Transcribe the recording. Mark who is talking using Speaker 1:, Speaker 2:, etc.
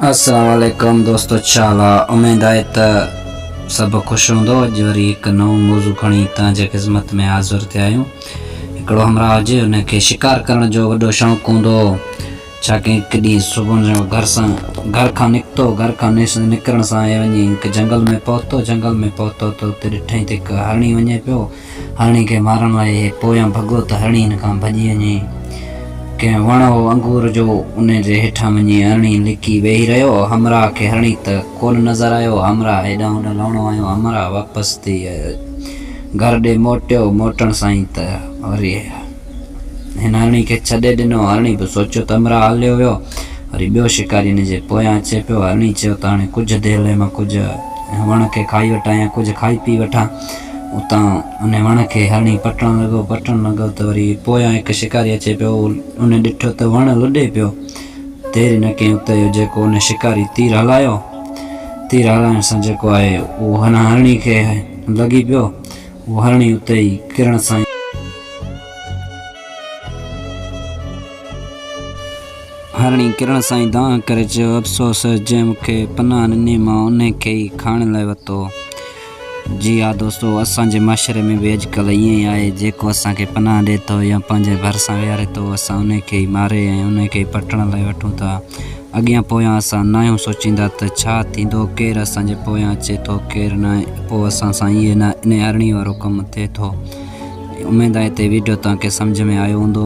Speaker 1: السلام عليڪم دوستو ڇا حال آ اميد آهي ته سڀ خوش هوندو اڄ وري هڪ نئون موضوع کڻي توهان جي خدمت ۾ حاضر ٿيا آهيون هڪڙو همراهه هجي ان کي شڪار ڪرڻ جو وڏو شوق هوندو هو ڇا ڪنهن هڪ ڏينهن صبح جو گهر سان گهر کان نڪتو گهر کان نڪرڻ سان هي وڃي هڪ جنگل ۾ پهتو جنگل ۾ پهتو ته اتي ڏٺائين ته هڪ هرڻي وڃي پيو هرڻي کي مارڻ لاء هي پويان ڀڳو ته هرڻي هن کان ڀڄي وڃي ڪنهن وڻ هو انگور جو ان جي هيٺان وڃي هرڻي لڪي ويهي رهيو. همراهه کي هرڻي ته ڪونه نظر آيو. همراهه هيڏانهن هوڏانهن لوڻو هنيو. همراهه واپس ٿي گهر ڏي موٽيو. موٽڻ سان ئي ته وري هن هرڻي کي ڇڏي ڏنو. هرڻي به سوچيو ته همراهه هليو ويو. وري ٻيو شڪاري هن جي پويان اچي پيو. هرڻي چيو ته هاڻي ڪجهه دير لاء مان ڪجهه وڻ کي کائي وٺان يا ڪجهه کائي پي وٺان. اتان انهي وڻ کي هرڻي پٽڻ لڳو، پٽڻ لڳو ته وري پويان هڪ شڪاري اچي پيو، ان ڏٺو ته وڻ لڏي پيو، دير ئي نه ڪئي اتي جو جيڪو ان شڪاري تير هلايو، تير هلائڻ سان جيڪو آهي اهو هن هرڻي کي لڳي پيو، اهو هرڻي اتي ئي ڪرڻ سان ئي. هرڻي ڪرڻ سان ئي دانهن ڪري چيو، افسوس، جنهن مون کي پناهه ڏني، مان انهي کي ئي کائڻ لاء ورتو. جي ها دوستو، اسان جي معاشري ۾ به اڄڪلهه ائين ئي آهي، جيڪو اسان کي پناهه ڏئي ٿو يا پنهنجي ڀرسان ويهاري ٿو، اسان انهي کي ئي ماري ۽ انهي کي ئي پٽڻ لاء وٺون ٿا. اڳيان پويان اسان ناهيون سوچيندا ته ڇا ٿيندو، ڪير اسان جي پويان اچي ٿو، ڪير نه، پوء اسان سان ائين انهي هرڻي وارو ڪم ٿئي ٿو. اميد آهي ته هي وڊيو توهان کي سمجهه ۾ آيو هوندو.